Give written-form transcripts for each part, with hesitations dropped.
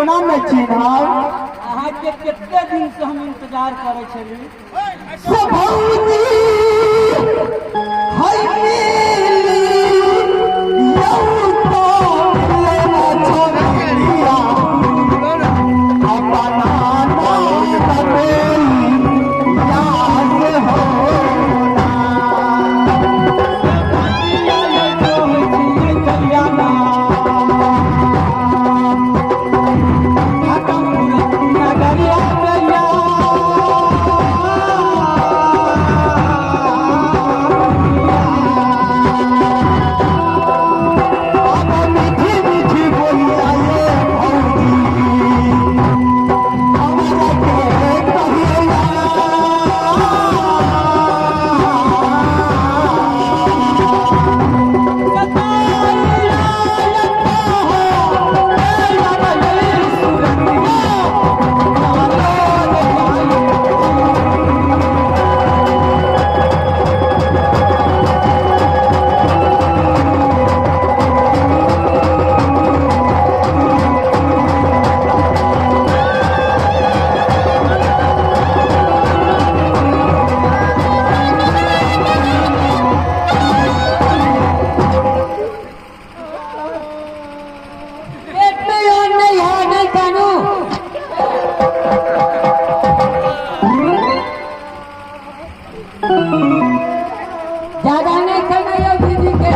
कोना नहि चिन्हब। अहाँके कते दिन से हम इंतजार करै छली। से भौजी है मिली यौ तो लेना छबिया अपना नाम याद होना। अब मीठी मीठी बोलिया ये भौजी हमरा के कहिया। पेट में और नहीं है, नहीं कानू। ज्यादा नहीं खाना यो दीदी के।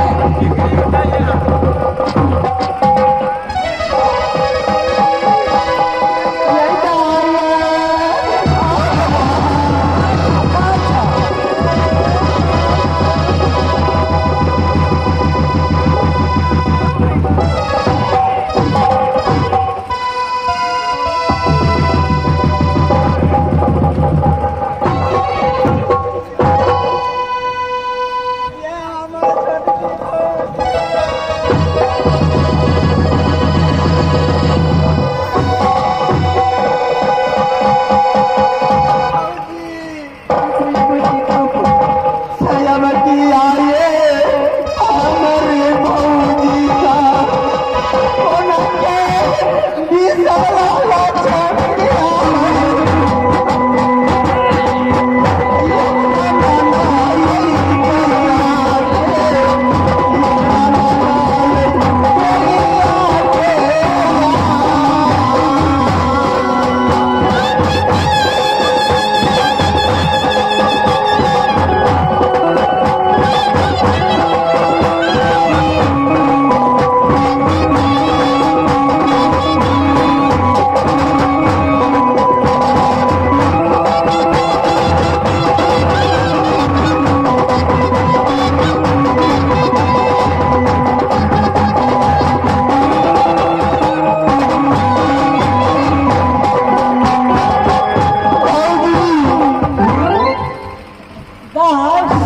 सयावती आए हमर भौजी का उनके बिसरा छड़िया।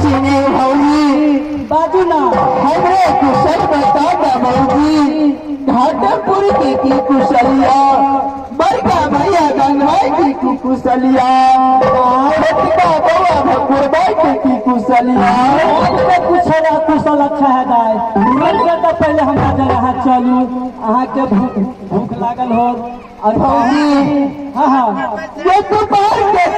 सुने भौजी, बाजू ना। हमरे कुशल बता दा भौजी, घाटमपुर के की कुशलिया, बड़का भैया गंगाई की की कुशलिया, छोटका बउआ भकुरबाई के की कुशलिया। सबके कुशल कुशल अच्छा है दाई। सबसे तो पहले हमरा जगह चलू, अहाँके भूख भूख लागल हो और भौजी हाँ हाँ ये दोपहर के